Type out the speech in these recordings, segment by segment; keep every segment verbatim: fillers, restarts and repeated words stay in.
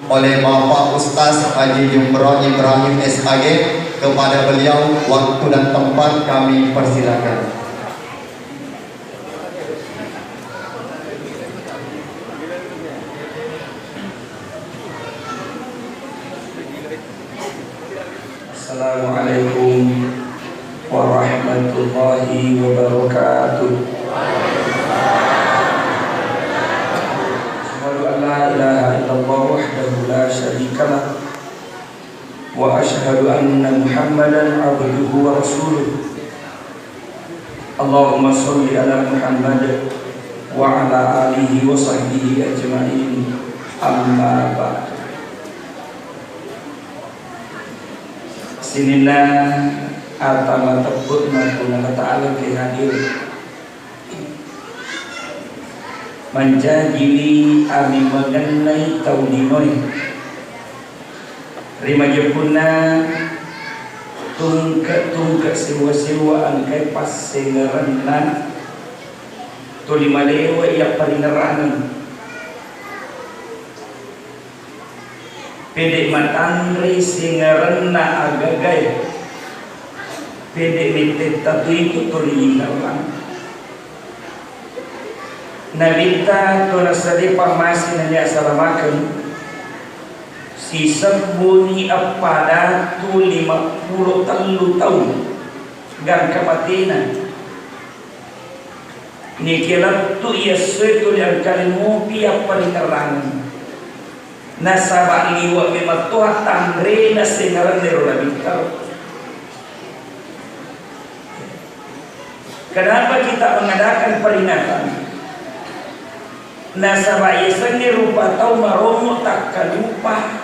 oleh Bapak Ustaz Haji Jumro Ibrahim S A G. Kepada beliau, waktu dan tempat kami persilakan. Assalamualaikum warahmatullahi wabarakatuh. Asyhadu an la ilaha illallah wahdahu la syarika lah, wa asyhadu anna Muhammadan abduhu wa rasuluh. Allahumma sholli ala Muhammad wa ala alihi wa sahbihi ajma'in. Amma ba'du. Sininna ata mateppe'na Puang Allah Ta'ala ke hadir. Manjajini amimengennai tau linoe. Ri majeppunna tungke-tungke sewwa-sewwa engkai passengerenna tuli malewa iya paringerrangeng. Pede matanre sengerenna agagae, pede mettetta tu itu tuli ingerrang. Nabitta to nassade pammase nani asalamakeng, sisebbuni eppa datu limappulo tellu taung gangka matena. Nike lettu i essoe tuli engkani mupi apparingerrangeng. Nasaba liwe memeng toha tanrena sengerenna ero nabitta. Kenapa kita mengadakan peringatan? Nasaba yasengnge rupa tau maromo takkalupa.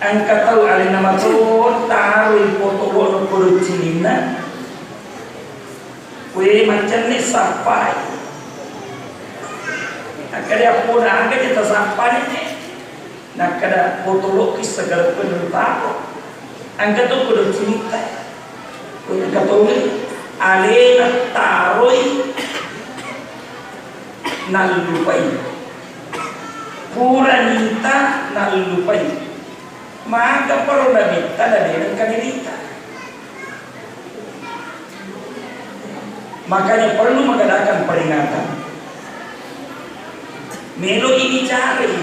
Engka tau alenna mato taroi potolo'na kodong cininna. Kue macenne sappai. Akkeda appona aga je tasappani. Nakkeda potolo'ki segala penutaro. Engka to kodong cinitta. Engka toni alena taroi nallupai. Pura nita nallupai. Maka paro nabitta na de nengka nirita. Makanya perlu mengadakan peringatan. Melo ini cari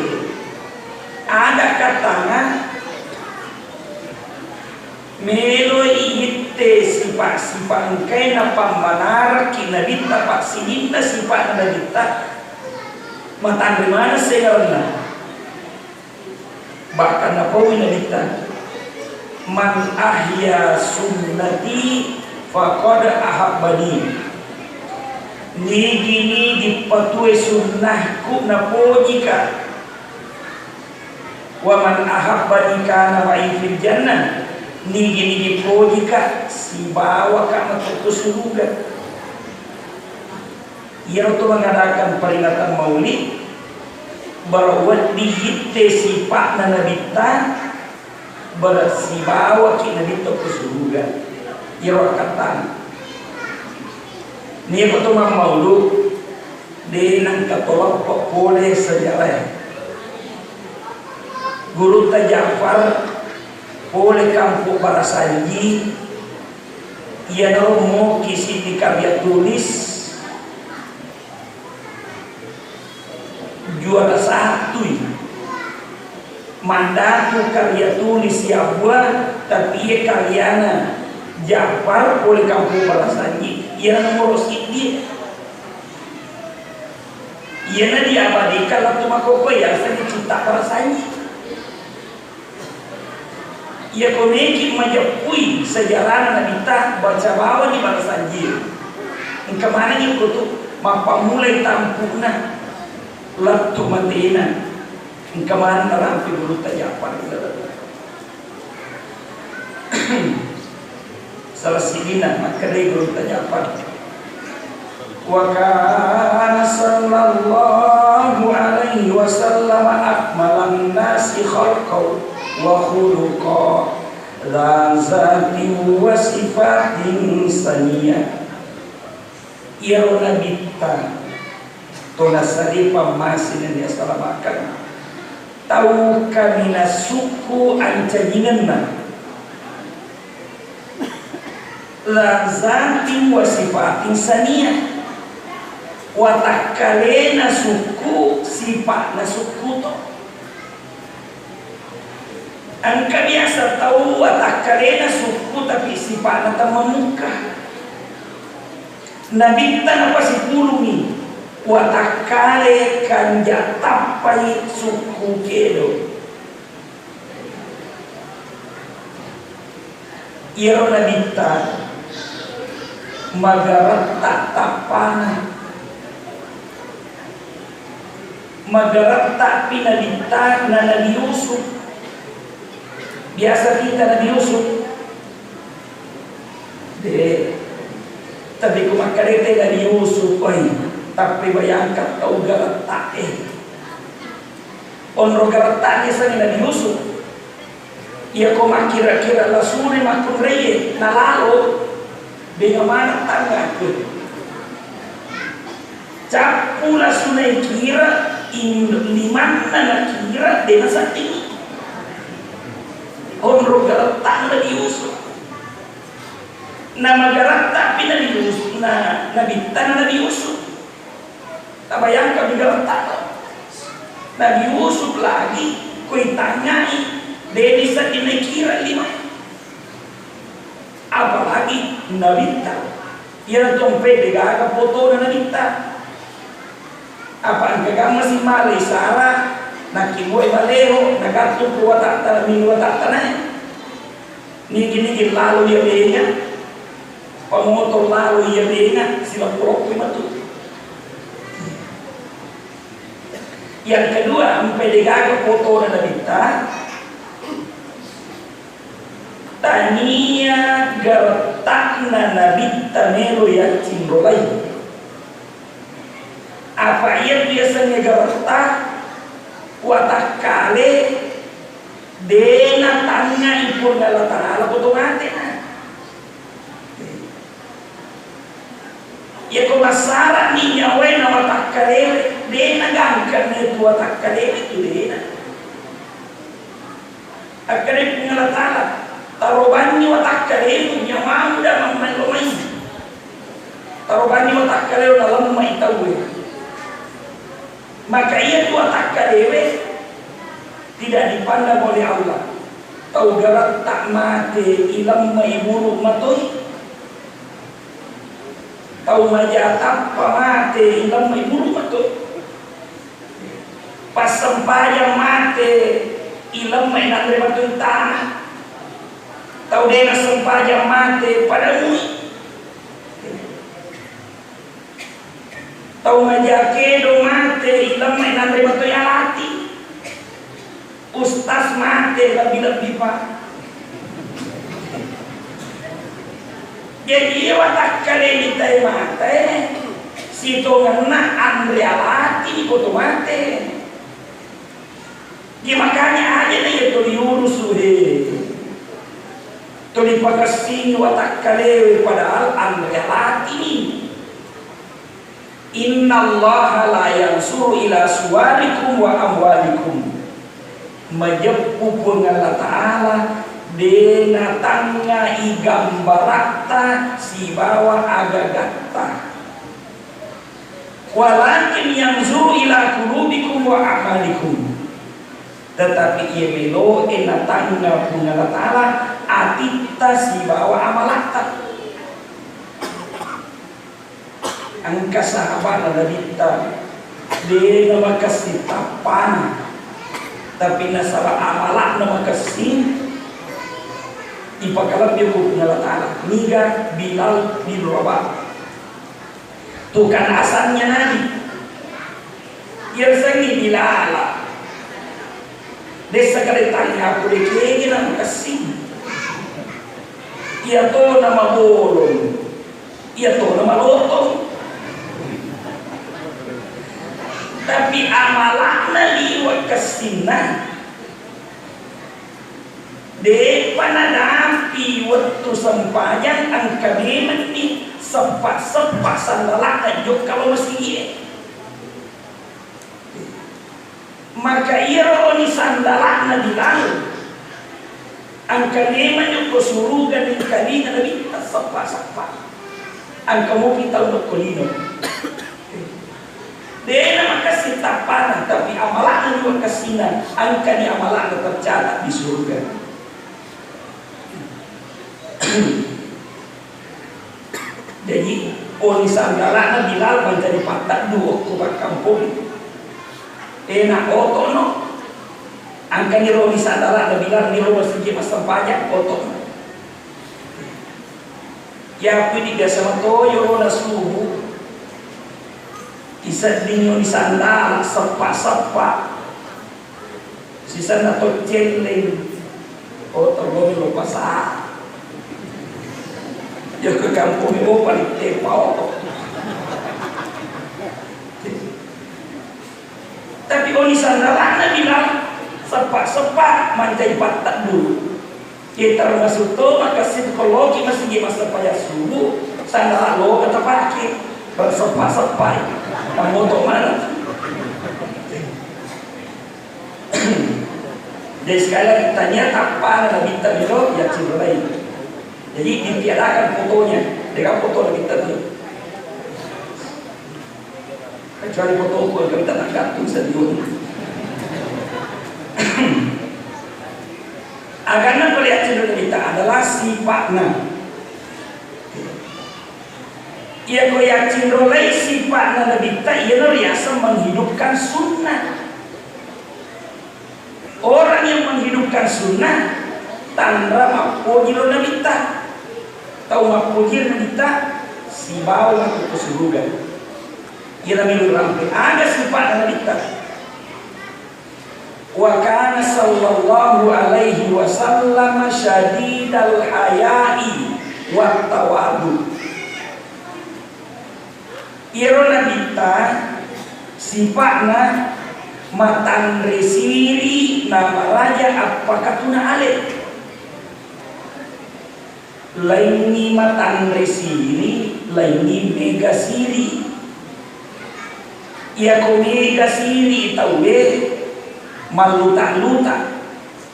ada katana Meloi itte sipa-sipa engkae napammanaraki nabitta, passininna sipa'na nabitta, matanre maneng sengerenna. Bahkan napaui nabitta, "Man ahya sunnati faqad ahabbani." Nigi-nigi patue sunnahku napojika. "Wa man ahabbani kana ma'i fil jannah," nigi-nigi pojika sibawaka matettu suruga. Iyaro to mengadakan peringatan maulid, bara wedding itte sipa'na nabitta, bara sibawaki nabitta ko suruga. Iyaro akkattana. Niko to mammaulud, De nengka to leppa pole sejarae. Gurutta Ja'far pole Kampung Barasanji, iyanaro moki siddi karya tulis juara satu i. Mandatu karya tulis siabbua, tapi iye karyana Ja'far pole Kampung Barasanji, iyana nomoro siddi. Iyana diabadikan lettu makkokkoe, yasengnge Kitta Barasanji. Iyako meki majeppui sejarana Nabitta, baca bawani Barasanji. Engka manengngi ko tu mappammulai tampu'na lettu matena. Engka maneng narampe gurutta Ja'far. Salah siddinna makkedai gurutta Ja'far, "Wa kana sallallahu alaihi wasallam akmalan nasi khalqan wa khuluqa, dza zatin wa sifatin saniyah." Iyaro Nabitta Tona saripa masi nennia salamakan. Tau kaminang sukku ancajingenna. Lazzatin wa sifatin saniyah. Watakkalena sukku, sipa'na sukku to. Engka biasa tau watakkalena sukku tapi sipa'na temmamukka. Nabitta napasipulungngi, watakkale kanja tappai sukku kedo. Iyaro Nabitta magaretta tappana. Magaretta pi Nabitta na Nabi Yusuf. Biasa kita Nabi Yusuf. De, tapi ku makkedai te Nabi Yusuf, oi, tapi bayangkan tau garetta e. Onro garetta ni sengi Nabi Yusuf. Iyako makkira-kira lasuna makkunraie, nalalo, benga maneng tangaku. Cappu lasuna ikira, in-, limanna nakira, de naseddingi. Onro garetta Nabi Yusuf. Namagaretta pi Nabi Yusuf, na, Nabitta na Nabi Yusuf. Tabayangkan mi garetta. Nabi Yusuf lagi, ko itangngai, de naseddingi naikira lima. Apalagi Nabitta. Iyana tompe de gaga fotona Nabitta. Apa engka gammasi male isara, nakkibue maleho, nagattung ko watatta, naminung watatta nae. Nigi-nigi lalo iya benga, pamoto lalo iya benga, siloppo-loppoi matu. Yang kedua, empe de gaga fotona Nabitta, tania garettana Nabitta melo yaccinrolai. Apa iya biasanna garetta, watakkale de natangngai Puang Allah Ta'ala ko to matena. Iyako massara'ni nyawae na watakkalewe, de nagangkanni tu watakkalewe tu, de na. Akkeda Puang Allah Ta'ala, tarobanni watakkalemu, nyawamu da mammallo mai. Tarobanni watakkalemu, nalemmai tauwe. Maka iya tu watakkalewe tidak dipandang oleh Allah. Tau garetta mate, ilemmai buru matoi. Tau maja tappa mate, ilemmai buru matoi. Passempajang mate, ilemmai nanre matoi tana. Tau de nassempajang mate, pada mui. Tau maja kedo mate, ilemmai nanre matoi alati. Ustaz mate lebbi-lebbi, Pak. Jadi, iya watakkaleni tae mate, sitongenna anre alatini ko to mate. Iya makanya aja na iya tuli urusu, he. Tuli pakessingi watakkalewe padahal anre alatini. Innallaha la yanzuru ila suwarikum wa amwalikum. Majeppu Puang Allah Ta'ala de natangngai gambaratta sibawa agagatta. Walakin yanzuru ila qulubikum wa a'malikum. Tetapi iya meloe natangnga Puang Allah Ta'ala atitta sibawa amalatta. Engka sahabana Nabitta, de namakessing tappana, tapi nasaba amala'na makessing, ipakalebbi ko Puang Allah Ta'ala. Niga Bilal bin Rabah. Tukang asannya Nabi. Iya sengi Bilala. Dessa kale tanya aku de kege na makessing. Iya to na mabolong. Iya to na malotong. Tapi amalakna liwa kessinna. De'pa nadapi wettu sempajang engka memenni seppa-seppa sallala'na jokka lo masigi'e. Maka iyaro oni sandala'na Bilal, engka memang ko suruga nengkalinga Nabitta seppa-seppa. Engka mopi tau dokko lino. De'na makessing tappana, tapi amala'na ni makessina, engkani amala'na tercatat di surga. Jaji, oni sandala'na Bilal mancaji patteddu okko pakkampong. Ena oto'no. Engkani ro oni sandala'na Bilal ni ro masigi massempajang oto'no. Yaku ini biasa matoyo rona subuh. Iseddingi oni sandala seppa-seppa. Sisenna to celleng. Oh, togoni lo pasa. Ya ke kampung itu paling tepa oto. Tapi oni sandalana bilang seppa-seppa mancaji patteddu. Ye termasuk to makessing ko loki masigi massempajang subuh, sandala lo tapake berseppa-seppa. Kamu to mana? Jadi sekali lagi, tania tappana Nabitta melo Yasin Rulai. Jadi ditiadakan fotonya, dengan foto Nabitta tu. Kecuali fotoku, Nabitta tak gantung stadion. Agana pole Yasin Rulai Nabitta adalah sifatna. Iya ko Yasin Rulai sifatna Nabitta, iyana riaseng menghidupkan sunnah. Orang yang menghidupkan sunnah, tanra mappoji lo Nabitta. Tau mappoji Nabitta, sibawa matu ke suruga. Iyana melo rampe. Aga sifatna Nabitta? Wa kana sallallahu alaihi wasallam syadidal haya'i wat tawadu. Iyaro Nabitta sipa'na matanre siri namaraja appakatuna ale. Laingngi matanre siri, laingngi mega siri. Iyako mega siri tauwe malluta-luta,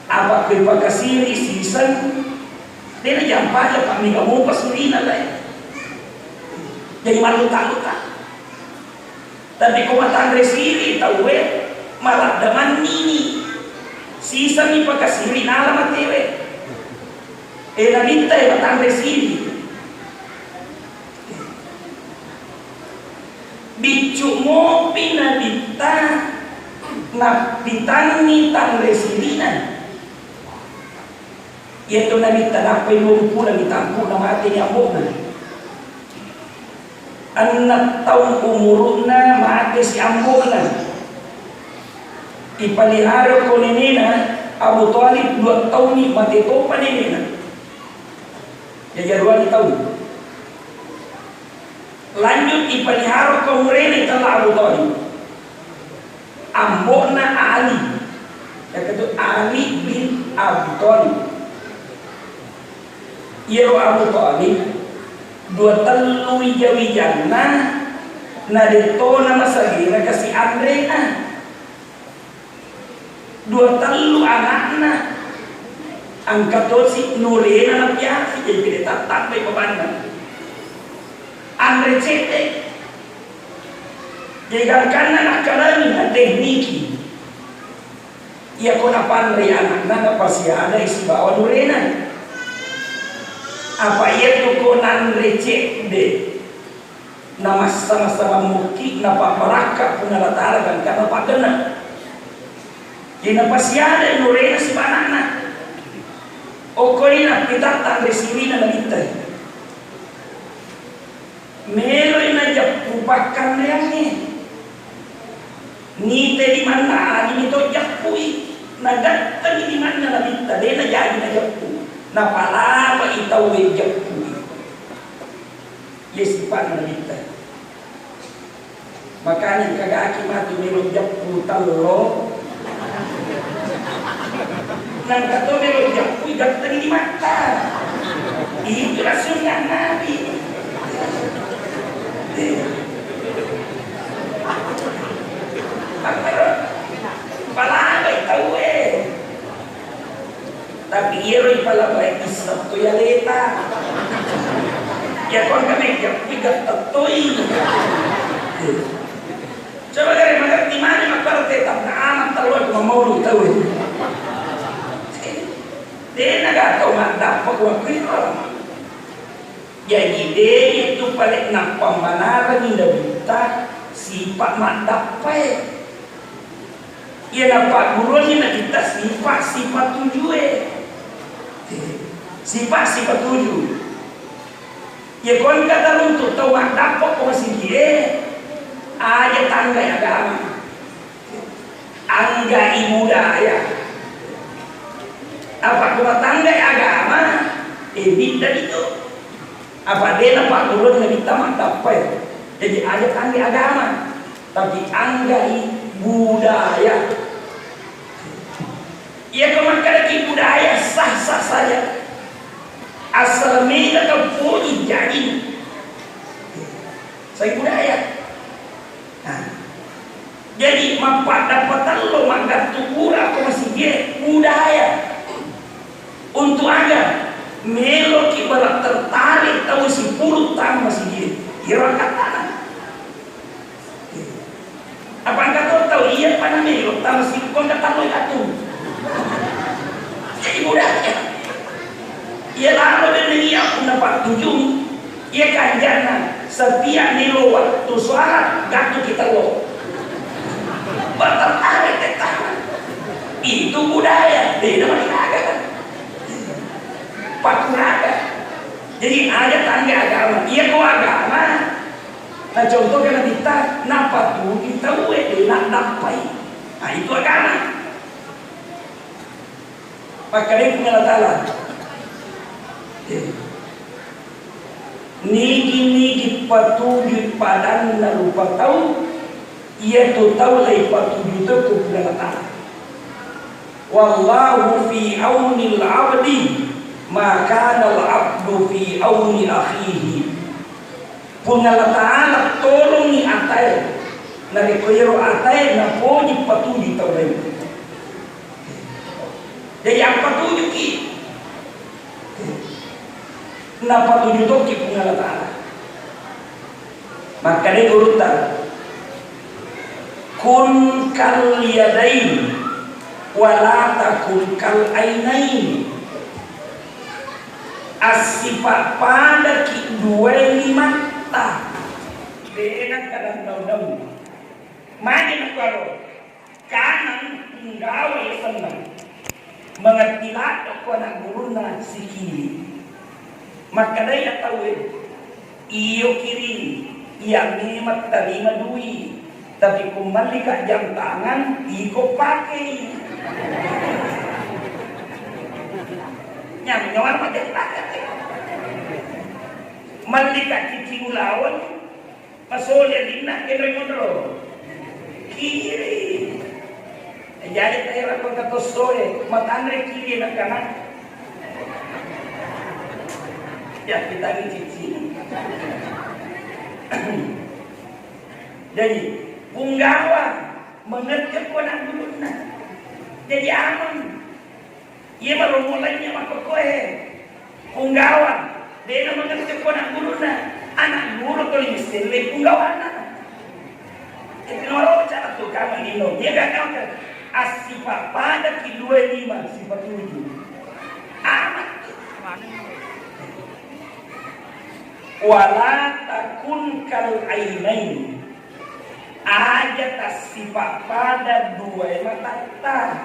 apa ko ipakasiri siseng, de najampaja, apa mega mopa sirina lae. Jadi malluta-luta. Tapi ko matanre siri tauwe, maladda mannini. Siseng ipakasiri nala matewe. E, Nabitta e matanre siri. Biccu mopi Nabitta nappitanni tanre sirina. Iyatu Nabitta nappai duappulo taunna mate ni ambo'na. Enneng taung umuru'na mate si ambo'na. Ipalihara ko nenena Abu Thalib dua taunni, mate topa nenena. Jaji aruani taung. Lanjut ipalihara ko umurena itella Abu Thalib. Ambo'na Ali, yakatu Ali bin Abi Thalib. Iyaro Abu Thalib dua tellu wija-wijanna, nade'tona masagena kasi anre'na. Dua tellu ana'na, engka tosi nurena napiasi, jadi pede tattambai babanna. Anre cedde. Jadi gangkanna nakkalangi, natehniki. Iyako napanrei ana'na, napasiadai sibawa nurena. Apa iyatu ko nanre cedde, namassa-massa mammukki, napabbarakka Puang Allah Taala gangkanna paddenne. Jadi napasiadai nurena sibawa ana'na. Okkoni nappitattang ri sirina Nabitta. Meloi najeppu pakkanreangnge. Nite limanna Alimi to jeppui. Nagattengi limanna Nabitta, de najaji najeppu. Napalapai tauwe jeppui. Ye sifatna Nabitta. Makanya kagaki matu melo jeppu tello. Nangka to melo jeppu, igattengi limatta. Itulah sunnah Nabi. Apa? Iyaro ipalabbai isseng to yaleta. Iya ko engka mega piga tettoi. Coba gare mengerti mani makkaro teta na anak tello ko maulu tau. Dena ga tau maddappa ko waktu itu. Jaji, de itu pale nappammanareng Nabitta sipa maddappae. Iya nappaguruni Nabitta sipa, sipa tujue. Sipa, sipa tuju. Iya ko engka taruntu tau maddappa ko masigie, aja tanggai agama. Anggai budaya. Apa ko matanggai agama, eh, bidda itu. Apa dena pagurun Nabitta maddappai. Jadi aja tanggai agama, tapi anggai budaya. Iya ko makkadaki budaya sah-sah saja. Asal mega kapoji jadi. Sai budaya. Nah, jadi mappaddappa tello maggattu pura ko masigie budaya. Untuk aga? Meloki bara tertarik tau sipulung tama masigie. Iro angkattana. Apa engka to tau iya pada melo tama masigie ko engka tello atu. Jadi budaya. Iya lalo benneng iya punna pattujung. Iya kanjana, setiap melo waktu sholat, gattu kita lo. Bertertarik kita. Itu budaya, beda mani raga. Pakuraga. Jadi aja tangga agama. Iya ko agama. Nah contoh kan kita, napa tuh kita uwe, nak dapai. Nah itu agama. Makkedai Puang Allah Ta'ala, nigi-nigi patujui padanna rupa tau, iyatu tau laipatuju to ku Puang Allah Ta'ala. Wallahu fi aunil abdi ma kanal abdu fi auni akhihi. Puang Allah Ta'ala tolongi atae, narekko iyaro atae napoji patuju tau lain. Jadi appatujuki, napatuju tokki Puang Allah Ta'ala. Makkedai gurutta, kun kal yadain wala takun kal ainain. Assipa-padaki duae limatta. Dena kadang daun-daun. Magi nakuaro, kanang punggawa yasenna. Mengerti ladde ko anak gurunna sikili. Makkedai tauwe, iyo kiri, iya memang tarima dui. Tapi ku mallika jam tangan, iko pakei. Nyam nyawa macam pakei. Mallika cici ulawan, pasole rinna kenre monro. Kiri. Jadi tera ko katossoe, matanre kiri na kana. Ya kita ni cici. Jadi, punggawa mengerti ko anak gurunna. Jadi aman. Iya baru mulainya makkokkoe. Punggawa, dena mengerti ko anak gurunna. Anak guru tuli misselle punggawana. Itu noro cara tu kami lino. Dia gak tahu kan. Assipa-padaki dua lima, sipa tujuh. Aman. Wala takun kal ainain. Aja tassipa-pada duae matatta.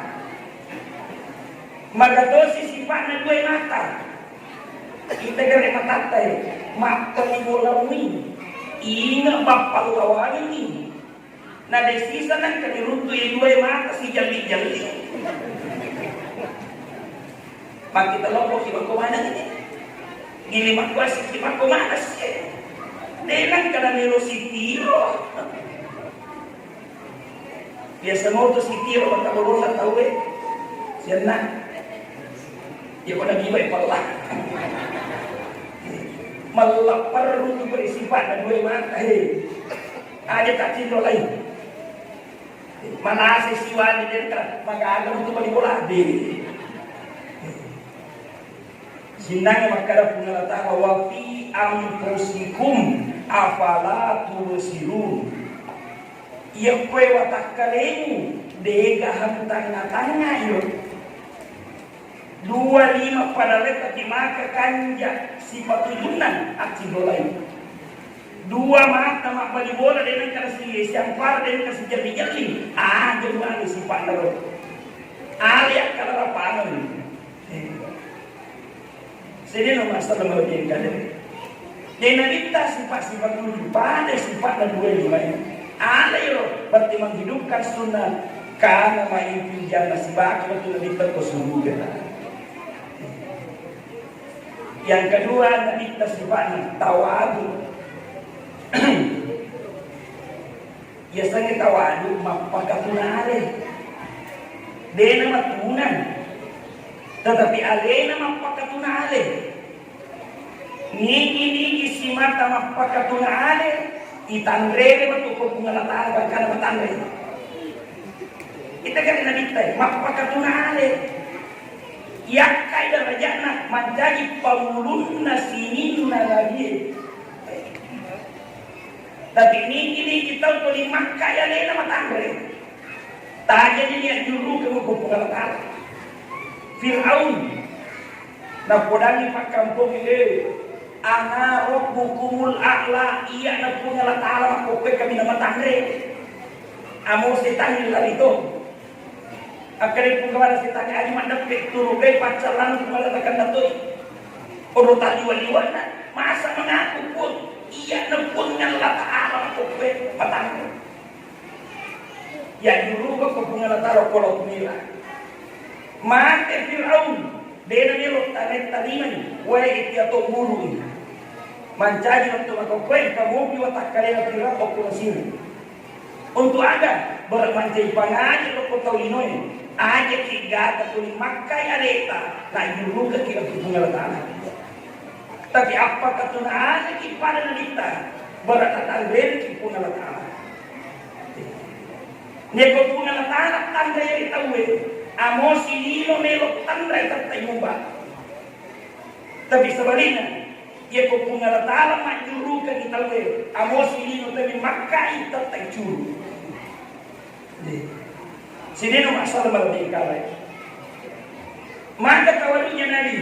Magatosi sipa'na duae mata. Kita gare matatta e. Mappali bola ui. Inge bappallawangi. Na de sisa nangka diruntu e duae mata sijalli-jalli. Makkita loppo ki bako maneng ini. Gili makkuasi ki bako maneng si. De nangka na melo sitiro. Biasa moto sitiro bata borona tau e. Sianna. Ya kona biwa e pella. Mallapper runtu ko sifat na duae mata he. Aja tak cinro lain. Manase siwani detta, magaga untuk bali bola de. Sinnangnge makkeda Puang Allah Ta'ala, "Wa fi anfusikum afala tubsirun." Iya koe watakkalemu, dega hamu tangnga-tangnga iro. Dua lima pada letta ki maka kanja sipatujunna accidolai. Dua mata mabbali bola de nengka si siampar de nengka si jelli-jelli. Ah, jemma ni sipatna ro. Ali akkala rapangeng. Sedena masalah melebihi kade. Dena ditta sifat-sifat tujuh, pada sifat na dua lima ini. Ada yo berarti menghidupkan sunnah karena main pinjana sibaki waktu Nabi ke surga. Yang kedua, Nabi sifatna tawadu. Yasengnge tawadu mappakatuna ale. Dena matuna. Tetapi alena mappakatuna ale. Nigi-nigi simata mappakatuna ale, itanrere matu ko Puang Allah Ta'ala, gangkana matanre. Kita kan Nabi tai, mappakatuna ale. Yakkai darajatna mancaji pangulunna sininna Nabi. Tapi nigi-nigi tau tuli makkai alena matanre. Tajani ni ajurukeng ko Puang Allah Ta'ala. Fir'aun napodangi pakkampong e, "Ana rabbukumul a'la, iya na Puang Allah Ta'ala makkoppe kami na matanre." Amo setan lari to. Akkeda Puang Ta'ala setan, "Aji maddeppe turu kai paccalang Puang Allah takanna toi." Odo taliwa-liwana, masa mengaku Puang, iya na Puang Allah Ta'ala makkoppe matanre. Yajurukeng ko Puang Allah Ta'ala ko Laut Merah. Mate Firaun, dena melo tarimani, wae itia to bulu. Mancaji waktu makokkoe kamopi watakkalena Firaun ko Mesir. Untuk aga? Bermancaji pangaji ko tau linoe. Aja ki gata tuli makkai aleta, najurukeng ki Puang Allah Ta'ala. Tapi appakatuna ale ki pada Nabitta, berarti tanrei ki Puang Allah Ta'ala. Neko Puang Allah Ta'ala tanrei ri tauwe, amo silino melo tanrei tette mubah. Tapi sebaliknya, yeko Puang Allah Ta'ala majjurukeng ri tauwe, amo silino tauwe makkai tette curu. Sidino masalah malebbi kale. Maka tawadunya Nabi.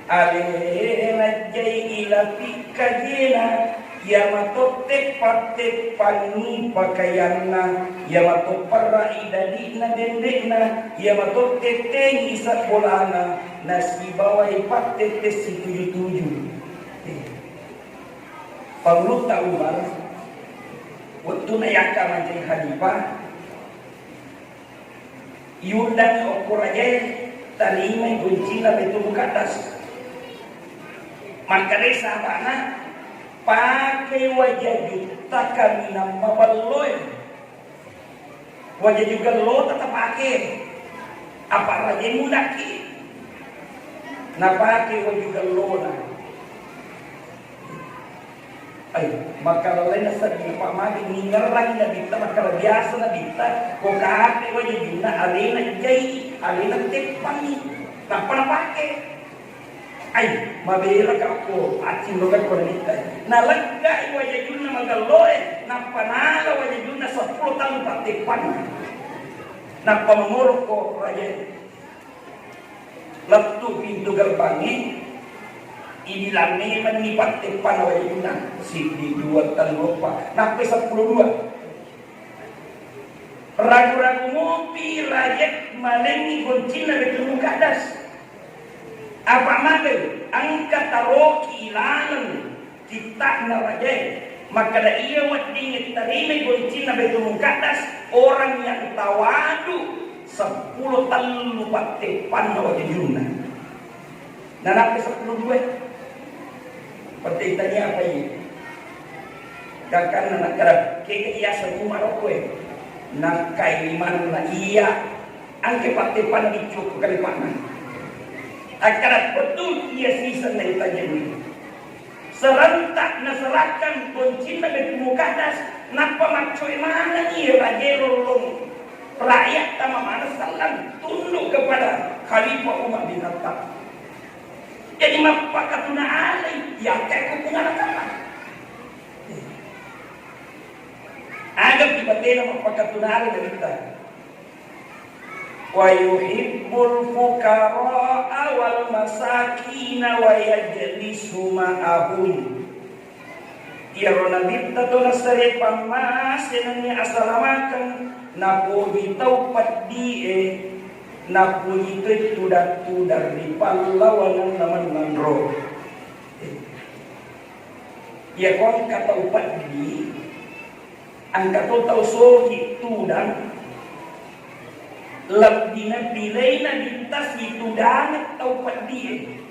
Alena jai ilapi kajena, iya matotte patte panni pakaianna, iya matopperra idadina dendekna, iya matotte tengi sabbolana, nasibawai patte tessi tuju-tuju. Pangulutta Umar, wettunna yakka mancaji khalifah, iundangi okko rajae tarimai goncinna Baitul Muqaddas. Makkedai sahabana, "Pake wajajutta kaminang maballoe." Wajaju gellota tapake. Apa raja mudakki? Napake waju gellona. Ai, maka lalenna seddi, Pak, magi ningerrangi Nabitta, maka biasa Nabitta, ko kape wajajunna, alena jai, alena teppangi. Nappa napake. Ai, mabelaka ko, accinrokakko Nabitta. Naleggai wajajunna magelloe, nappa nala wajajunna seppulo taung patteppanna. Nappa mangolokko rajae. Lettu pintu gerbangnge, ibilang memanni patteppanna wajajunna. Siddi, dua, tellu, eppa. Nappai seppulo dua. Ragu-ragu mopi raja malengngi goncinna Baitul Muqaddas. Apa magai engka taroki laleng kitta'na rajae, makkeda iya weddingnge tarimai goncinna Baitul Muqaddas, orang yang tawadu seppulo tellu patteppanna wajajunna. Nanappa seppulo dua. Pertanyaan apa ini? Gangkanna nakkeda, kega iyaseng Umar okkoe? Nakkai limanna iya, angke patteppanna biccu ko kalipanna. Akkeda, betul iya siseng na itajeng. Serentak naserahkan goncinna Baitul Muqaddas, nappa maccoe manenni rajae lollong rakyat tama maneng sallang tunduk kepada Khalifah Umar bin Khattab. Jadi mappakatuna alai, yakkai ko Puang Allah Ta'ala. Aga pi batena mappakatuna alai Nabitta. Wa yuhibbul fuqara'a wal masakina wa yajlisu ma'ahum. Iyaro Nabitta to nassare pammase nennia asalamakeng, napoji tau peddi'e, napoji toi tudang-tudang ri pallawangenna mennanro. Iyako engka tau peddi, engka to tau sogi tudang, lebbi napileina ditta situdangeng tau peddi'e.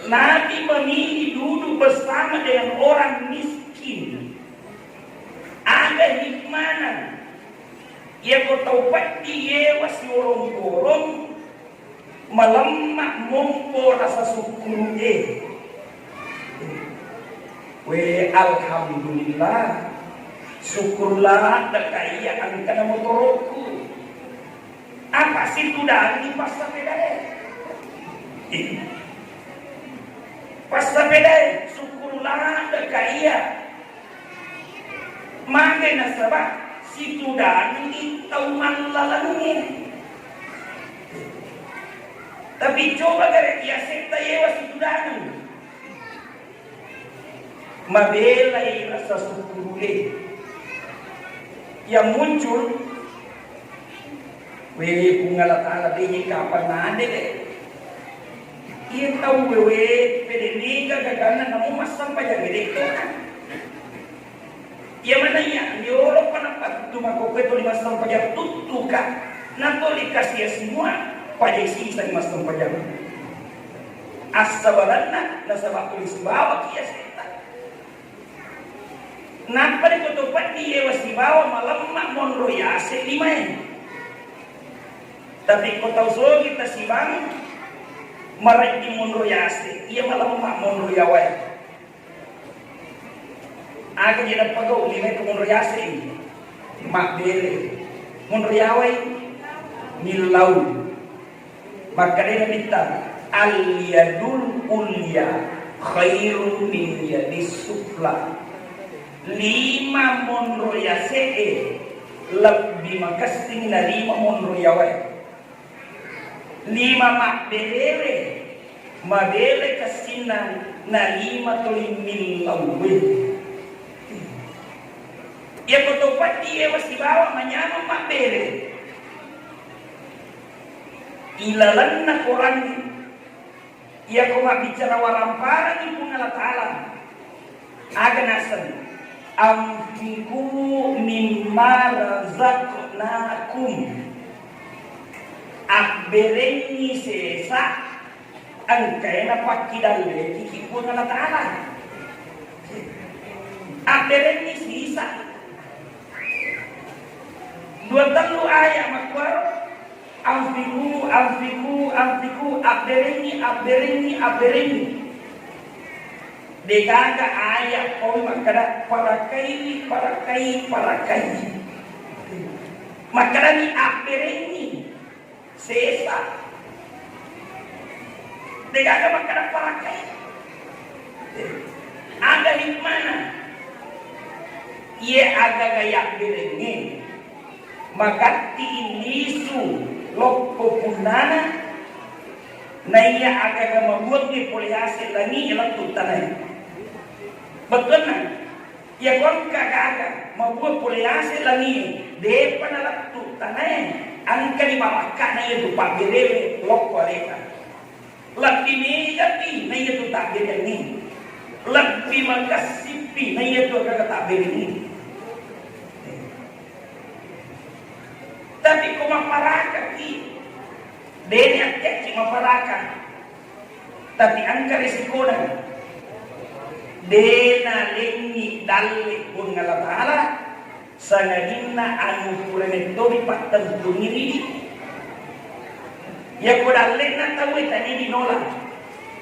Nabi memilih duduk bersama dengan orang miskin. Aga hikmana? Iyako tau peddi yewa siworong-worong, malemma mompo rasa sukkuru'e. We, alhamdulillah, sukkurulah deka iya engkana motorokku. Apa situdangi passapedae? Passapedae, sukkurulah deka iya. Mage nasaba situdangi tau mallalengnge. Tapi coba gare iya setta yewa situdangi. Mabelai rasa sukkuru'e. Yang muncul, we, Puang Allah Ta'ala de' kapan nade de'. Iya tau wewe pede mega gaganna namu massempajang de' tona. Iya mana iya, yolo pa napattu makkokkoe tuli massempajang tuttuka, natoli kasia semua, pajai siseng massempajang. Assabaranna nasaba tuli sibawaki iya setta. Nappa de' ko to peddi yewa sibawa malemma monro yase limae. Tapi ko tau sogi tasibang marejji monro yase, iya malemma monro yawae. Aga je napagau limae ko monro yase i? Mabbere. Monro yawai? Millau. Makkedai Nabitta, "Al-yadul ulya khairun min yadis sufla." Lima monro yase'e lebbi makessing na lima monro yawae. Lima mabberewe, mabere kessinna na lima toli millauwe. Iyako to peddi yewa sibawa manyameng mabbere. Ilalenna Korangnge, iyako mabbicara waramparangngi Puang Allah Ta'ala, aga naseng, "Anfiqu mimma razaqnakum." Abberengngi sesa engkae napakkidallekiki Puang Allah Ta'ala. Abberengngi sisa. Dua tellu ayat makkuaro, "Anfiqu, anfiqu, anfiqu," abberengngi, abberengngi, abberengngi. Degaga ayat pau makkeda, "Parakai, parakai, parakai." Makkedani abberengngi. Sesa. Degaga makkeda parakai. Aga hikmana? Iye agaga yabberengnge, magatti lisu lokko punnana, naiya agaga mabuangnge pole yase langi lettu tanae. Bettuanna, iyako engka gaga mabuang pole yase langi, depa nalettu tanae, engkani barakka na iyatu pabberewe lokko aleta. Lebbi megapi na iyatu tabberengnge, lebbi makessippi na iyatu gaga tabberengnge. Tapi ko mapparakaki, deni akkecci mapparaka. Tapi engka resikoda. De nalengngi dalle Puang Allah Ta'ala, sangadinna anu pura mettobi pattentungi ridi. Iyako dalle'na tauwe tania dinola.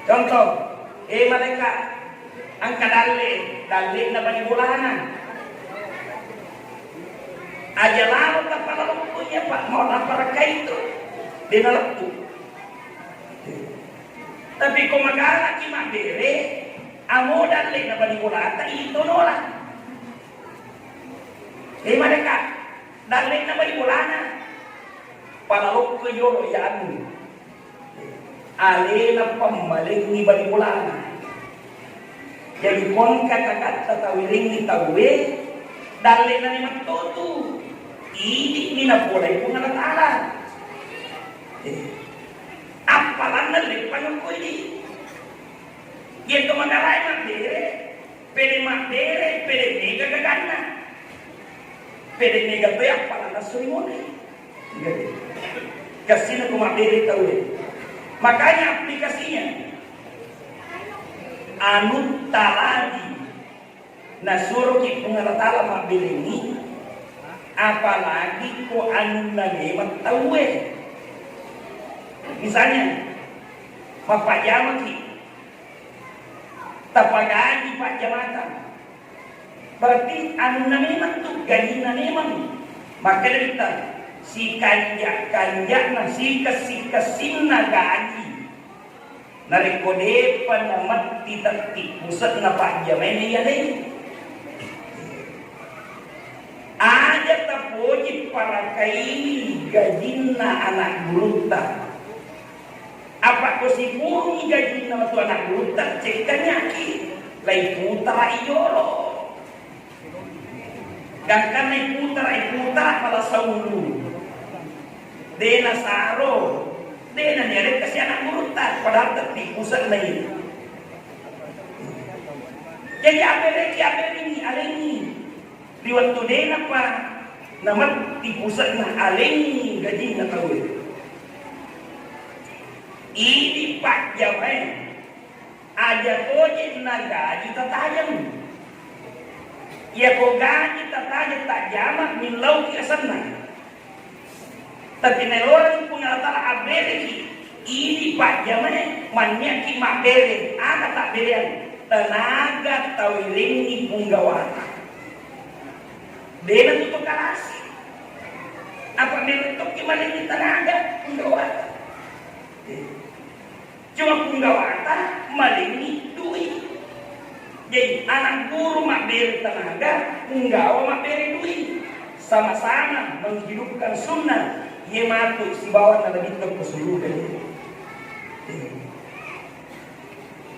Contoh, eh, malaika, engka dalle, dalle'na bali bolana. Aja lalo tappa lalokko iya, Pak, mau nappa rakkai tu. De nalettu. Tapi ko magalaki mabbere, amo dalle'na bali bolata, idi tonola. Eh, madeka, dalle'na bali bolana, palalokko yolo yanu. Alena pammalengngi bali bolana. Jadi, ko engka kakatta tawerengngi tauwe, dalle'na ni mettotu. Idi'ni napolai Puang Allah Ta'ala. Eh, appalanna leppang ko idi. Iya to magalae mabbere, pede mabbere, pede mega gaganna. Pede mega to appalanna suri mone. Gassina ko mabbere tauwe. Makanya aplikasinya, anu talagi nasuroki Puang Allah Ta'ala mabberengngi, apalagi ko anunna memang tauwe. Misalnya, mappajamaki, tapagaji pajjamata. Berarti anunna memang tu, gajinna memang. Makkedai ta, sikanja-kanjana, sikessi-kessinna gaji. Narekko depa nametti tetti puse'na pajjamae, iya dei. Aja tapoji parakaini gajinna anak gurutta. Apa ko sipurungi gajinna matu anak gurutta, cekkanyaki, laiputara iyolo. Gangkanna iputara, iputara pala saulu. De nasaro, de naniarekkasi anak gurutta, padahal tetti puse'na itu. Jadi abereki, aberengngi, alengngi. Ri wettu denapa nametti puse'na, alengngi gajinna tauwe. Idi pajjamae, aja toje nagaji tatajeng. Iyako gaji tatajeng tajjama, millauki asenna. Tapi naeloreng Puang Allah Ta'ala abbereki, idi pajjamae, manniaki mabbere, aga tabbereang, tenaga tawerengngi punggawata. Dena tu to kalasi. Apa melo tokki malengngi tenaga punggawata. Cuma punggawata malengngi dui. Jadi, anak guru mabbere tenaga, punggawa mabbere dui. Sama-sama menghidupkan sunnah, iye matu sibawa nalabitta ko suruga.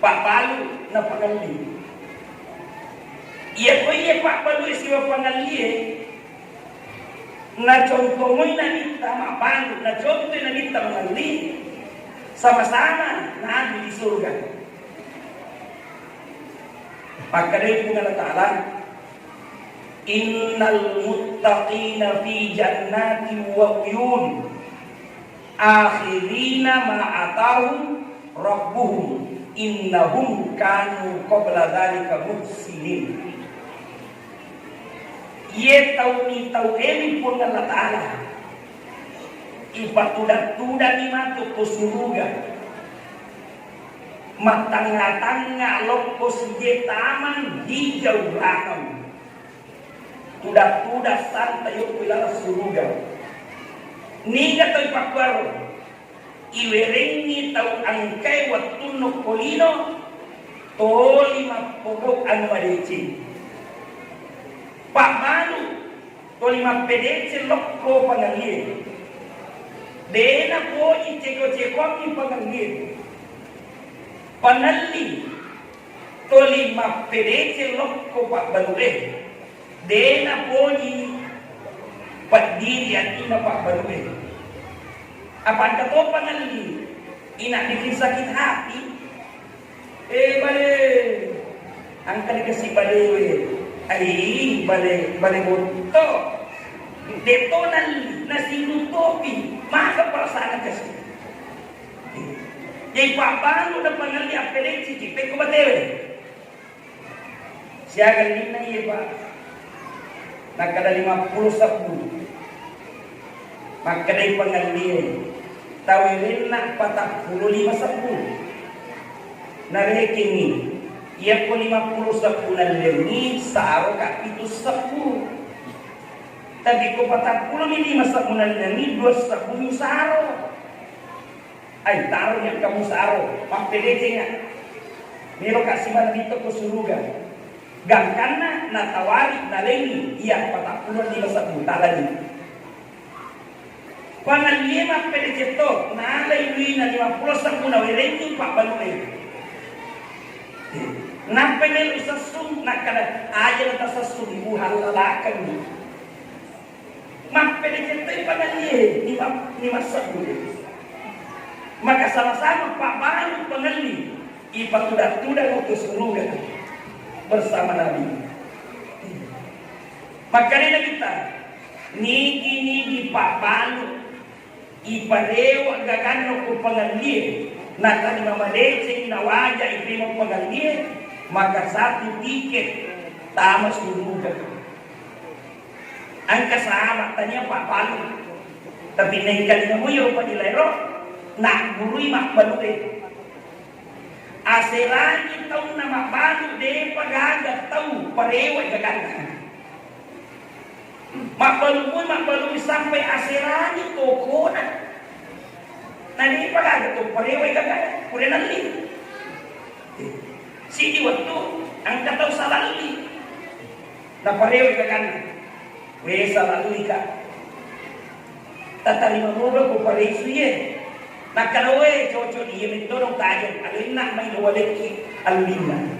Pabbalu napangelli. Iya ko iya pabbalu sibawa pangellie, Nacontomoi nabitta mabbalu, nacontoi nabitta mangelli, sama-sama naani di surga. Makkedai Puang Allah Ta'ala, "Innal muttaqina fi jannatin wa uyun, akhirina ma atahum rabbuhum, innahum kanu qabla dzalika muhsinin." Iye tau mitauewi Puang Allah Ta'ala, ipatuda-tudani matu ko suruga, mattangnga-tangnga lokko sije taman hijau ranau, tuda-tuda santai yokko ilalang suruga. Niga tau ipakkuaro? Iwerengngi tau engkae wettunna okko lino, toli mappogau anu madeceng. Pabbalu, toli mappedeceng lokko pangellie. De napoji ceko-cekoangngi pangellie. Pangelli, toli mappedeceng lokko pabbalue. De napoji peddiri atinna pabbalue. Apa engka to pangelli, ina bikin sakit hati? Eh, bale, engka dikasi balewe. Ai, bale, bale botto. De to nalli, nasiru topi, maka perasaan kasi. Jadi pabbalu na pangelli appedeceng ki, pekko batewe. Siaga ninna iye, Pak? Nakkeda, "Limappulo sebbu." Makkedai pangellie, "Tawerenna patappulo lima sebbu." Narekengngi, iyako limappulo sebbu nallengngi, saroka pitu sebbu. Tapi ko patappulo mi lima sebbu nallengngi, dua sebbu mi saro. Ai, taroni engka musaro, mappedecenga. Meloka sibawa Nabitta ko suruga. Gangkanna natawari nalengi iya patappulo lima sebbu talani. Pangallie mappedeceng to, nalai duina lima pulo sebbu nawerengngi pabbalu'e. Nappa melo sessung, nakkeda, "Aja natasessung, ibu hallalakenni." Mappedeceng toi pangallie, lima, lima sebbu. Maka sama-sama pabbalu pangalli, ipatuda-tudang ko suruga bersama Nabi. Makkedai Nabitta, nigi-nigi pabbalu iparewe gaganna ko pangallie, natarima madeceng nawaja ipemeng pangallie, maka satu tiket tama suruga. Engka sahabat tania pabbalu, tapi naengkalinga moi ro padilaero, naggurui mabbalu'e. Aserangi taunna mabbalu, depa gaga tau parewe gaganna. Mabbalu moi mabbalu sampai aserangi tokona. Na depa gaga to parewe gaga, pura nalli. Sidi wettu engka tau salalli. Na parewe gaganna. We, salallika. Tatarima moga ko paresu ye. Nakkeda, we, cocok iye metto dong tajeng. Alenna mai lo walekki allinna.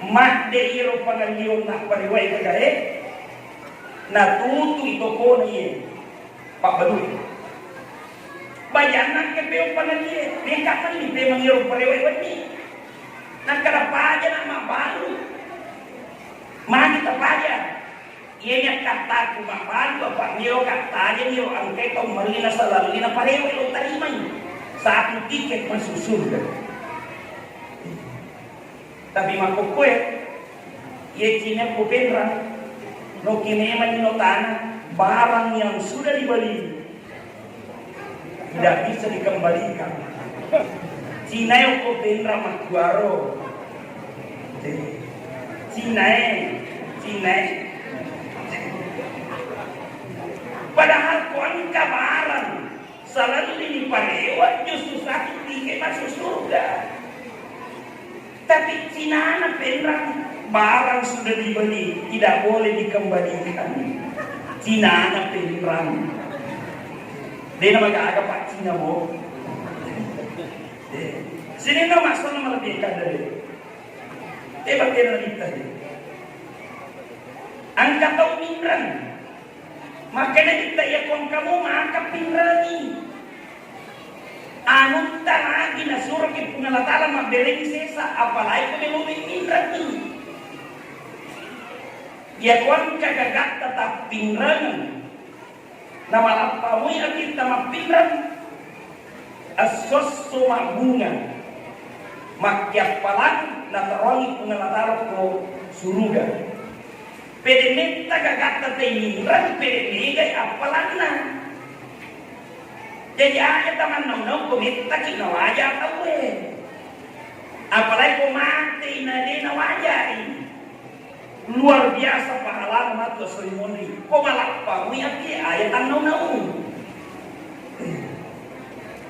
Madde iyaro pangallionna parewae gagae, natutui tokona iye pabbalu. Bajanna ke peo pangallie, meka melli pemeng iyaro parewae wenni. Nakkeda, paja na mabbalu. Magi tapaja. Iyami akkattaku mabbalu, apa miro kattaja miro engkai tau melli na salalli na parewe lo tarimai. Satu tiket masuk surga. Tapi makkokkoe, iye Cina ko Penrang, noki memang no tanah, barang yang sudah dibeli tidak bisa dikembalikan. Cina ko Penrang makkuaro. Cina, Cina. Padahal ko engka barang salallini parewa, justru satu tiket masuk surga. Tapi cinana Penrang, barang sudah dibeli, tidak boleh dikembalikan. Cinana Penrang. Dena maga-aga Pak Cina mo. Eh, sini no maksudnya malah biarkan dari. Eh, bagian dari tadi. Engka tau Pinrang. Makkedai Nabitta, "Iya ko engkamu maka pinrangi. Anutta lagi nasuroki Puang Allah Ta'ala mabberengi sesa, apalagi ko melomi pinrangi. Iya ko engka gagatta tappinrangeng, namalappa moi atitta mappinrang." Esso-esso mabbunga, makkiappalang nataroangi Puang Allah Ta'ala ko suruga. Pede metta gagatta taiminreng, pede megai appalanna. Jadi aja tamannau-nau ko mettaki nawaja tauwe. Apalagi ko matei na de nawajai. Luar biasa pahalana matu esso ri munri. Ko malappa mui ati aya tannau-nau.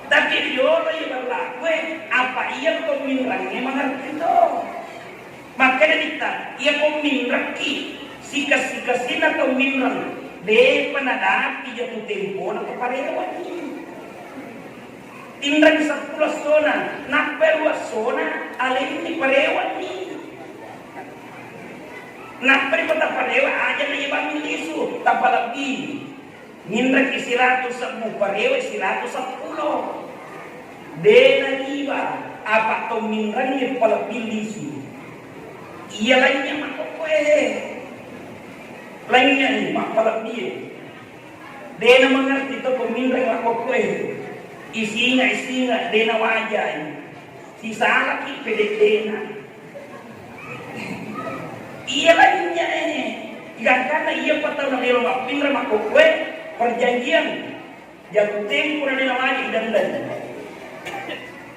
Tapi riolo iya berlaku e, apa iya to minrangnge mangerti to. Makkeda Nabitta, iya ko minrekki, sikessi-kessina to minreng, depa nadapi jatu tempona to parewani. Tinreng seppulo essona, nappa ruwa essona, alenni parewani. Nappa ri kota parewa aja na iya bangngi lisu, tappa lebbi. Minrekki siratu sebbu, parewa siratu seppulo. De nariba, apa to minrengngi palebbi lisu. Iya lainnya makkokkoe. Lainnya ni mappalebbi e. De na mangerti to ko minreng makkokkoe. Isinga, isinga, de na wajai. Sisalaki pede-, de na. Iya lainnya e. Gangkanna iya patau na melo mappinreng makkokkoe perjanjian. Jatuh tempo na de na wajai idendeng.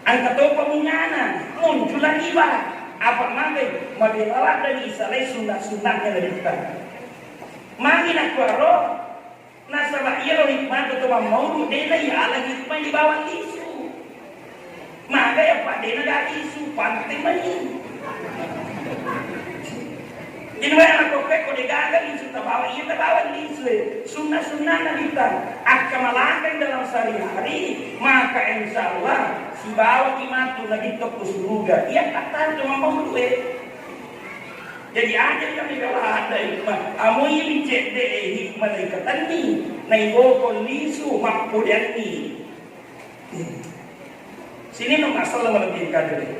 Engka topa bungana, muncul lagi ba. Apa magai? Mabela ladde isalai sunna-sunnanya Nabitta. Magi nakkuaro? Nasaba Iyaro hikmah to mammaudu, de na iyala hikmah di bawang lisu. Maka ya Pak, de na ga lisu, pante mani. Jadi wayang ko, ko de gaga lisu tabawa, iya tabawa lisu, eh. Sunnah-sunnah Nabitta, akka malakang dalam sehari-hari, maka insya Allah sibawa ki matu Nabitta ko suruga. Iya kata to mammaudu, eh. Jadi aja kami kalau ada hikmah. Amo iya cedde, eh, hikmah na ikatenni, na iboko lisu mappoleanni. Sininna masalah malebbi engka dulu.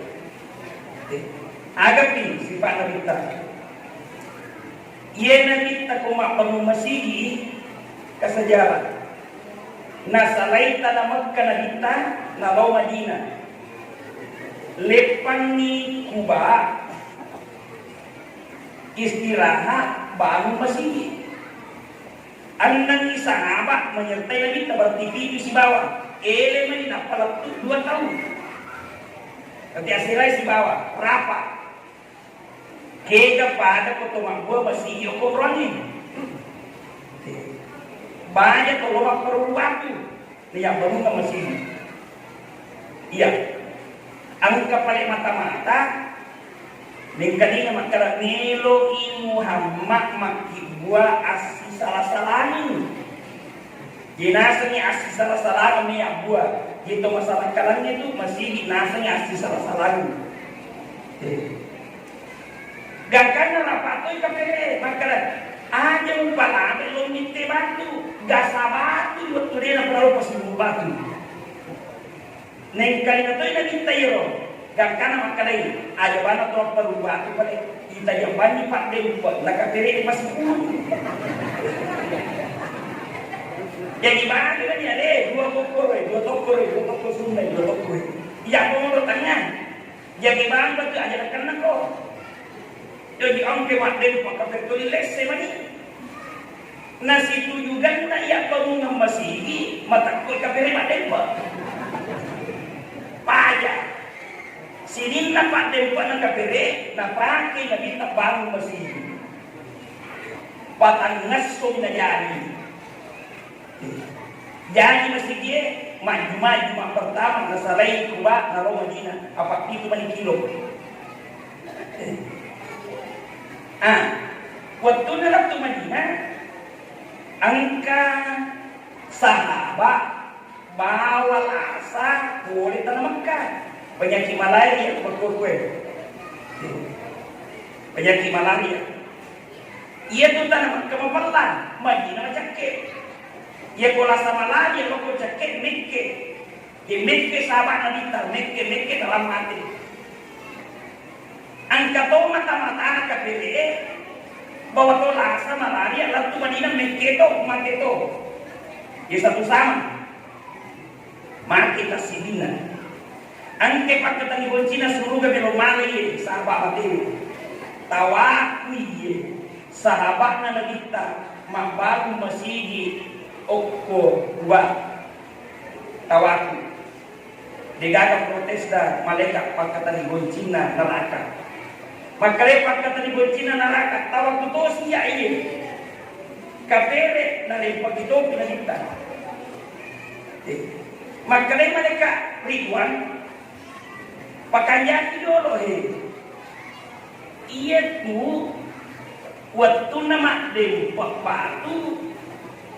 Agapi sifat Nabitta. Iye Nabitta ko mabbangung masigi, ka sejarah. Nasalai tana Mekka Nabitta, nalao Madinah. Leppanni Kuba, istirahat, bangun masigi. Ennengngi sahabat menyertai Nabitta, berarti pitu sibawa. Ele mani nappa lettu dua taung. Berarti aserai sibawa, rapat. Kega pada ko to mabbua masigi okko ruangnge. Baja to lo mapperlu waktu. Niyabbangunna masigi. Iya. Engka pale mata-mata, mengkalinga makkeda, melo'i Muhammad makkibbua assisala-salangeng. Ye nasengngi assisala-salangeng me abbua. Ye to masalakkalangnge tu masigi nasengngi assisala-salangeng. Eh. Gangkanna rapattoi kapere, makkeda, aja mupalabe lo mitte batu, gasa batu wettu de naparallu pasiburu batu. Nengkalinga toi Nabitta iyaro, gangkanna makkedai, aja bana to apparubatu pale, itajang banni paddempe, na kapere pasiburu. Jadi bagi bani ade, dua kokkoro, dua tokkoro, dua tokko sunna, dua tokko. Iya komodo tengah. Jage bangga tu aja nakenna ko. Jadi angke maddempa kapere tuli lesse mani. Nasitujuganna iya bangungang masigi, matakko kapere maddempa. Paja. Sininna paddempa na kapere, napake Nabitta bangung masigi. Patangngesso najani. Jaji masigie, maju-maju mappertama nasalai Kuba naro Madinah, apakkitu mani kilo. Ah, wettunna lettu Madinah, engka sahaba bawa lasa pole tana Mekka. Penyakit malaria, pekko-pekkoe. Penyakit malaria. Iyatu tana Mekka mapella, Madinah macakke. Iya ko lasa malaria, lokko cakke, mekke. Ye mekke sahabat Nabitta, mekke, mekke dalam mate. Engka to mata-matana kapere, bawa to lasa malaria, lettu Madinah, mekke to, mate to. Ye satu sama. Mate tassidinna. Engke pakkatani boncina suruga melo malai sahabat mate. Tawakkui sahabatna Nabitta mabbangung masigi okko Kuba. Tawakku. Degaga protes da malaikat pakkatani boncinna neraka. Makkeda pakkatani boncinna neraka, tawakku tosi iya iye. Kapere nalempaki topi Nabitta. Eh, makkedai malaikat Ridwan, pakanjaki dolo he. Iyatu wettunna maddempe batu,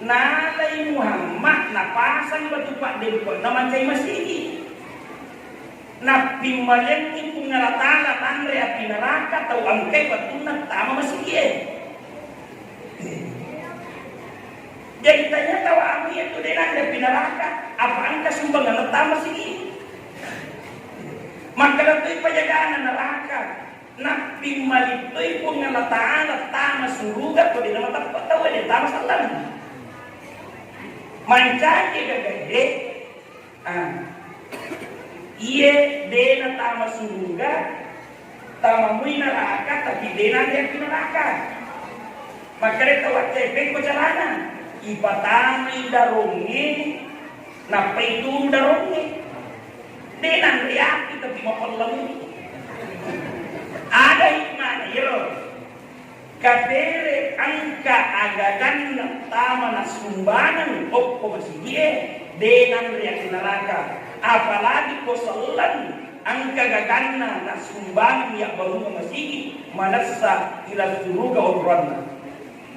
nalai Muhammad napasang batu paddempe namancai masigi. Nappimmalengngi Puang Allah Ta'ala tanre api neraka tau engkai wettunna tama masigie. Jadi ternyata wa anu iyatu de nanre api neraka, apa engka sumbangan tama masigi. Makkeda toi pajagana neraka. Nappimmalittoi Puang Allah Ta'ala tama suruga ko de namateppe tau de tama sallang. Mancaji gagae, ah, iye de natama suruga, tama mui neraka, tapi de nanre api neraka. Makkeda tau accepeng ko carana, ipatamai darongnge, nappa itu darongnge. De nanre api tapi mapellami. Ada hikmahna iyaro. Katere engka agaganna tama nassumbangeng okko masigi'e, de nanre api naraka, apalagi ko selleng engka gaganna nassumbangeng yabbangunna masigi, manessa ila suruga onroanna.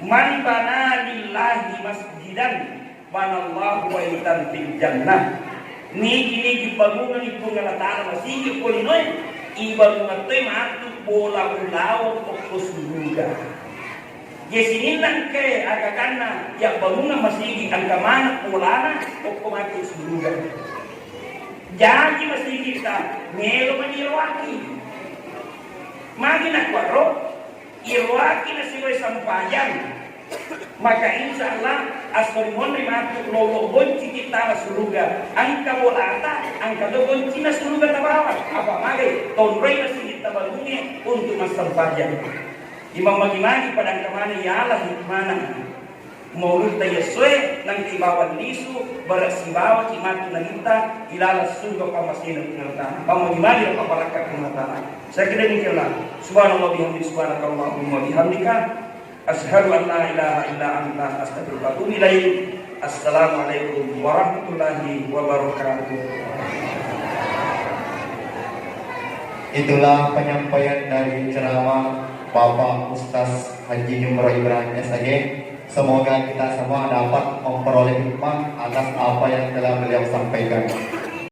Man bana lillahi masjidan banallahu baitan fil jannah. Nigi-nigi bangungengngi Puang Allah Ta'ala masigi ko linoe, ibangungengngi toi matu bola ulaweng okko suruga. Jadi sininna engkae agaganna yabbangungengngi masigi engka maneng bolana okko matu suruga. Jaji masigitta melo mani iroaki. Magi nakkuaro, iroaki nasiloe sempajang. Maka insya Allah, astori monri matu lolo bonci kita suruga. Engka bolata, engka to boncina suruga tabawa. Apa magai, tonroi masigi tabangungnge untuk massempajang. Imang magi-magi pada engka maneng ialah hikmana. Maulutta yessoe nangka ibawa lisu, bara sibawaki matu nalitta ilalang suruga pammasena Puang Allah Ta'ala. Pammagi-magi ro pabarakka Puang Allah Ta'ala. Saya kira demikianlah. Subhanallah bihamdi, subhanakallahumma bihamdika. Asyhadu an la ilaha illa anta, astaghfiruka wa atubu ilaik. Assalamualaikum warahmatullahi wabarakatuh. Itulah penyampaian dari ceramah Bapak Ustaz Haji Jumroh Ibrahim S A G. Semoga kita semua dapat memperoleh hikmah atas apa yang telah beliau sampaikan.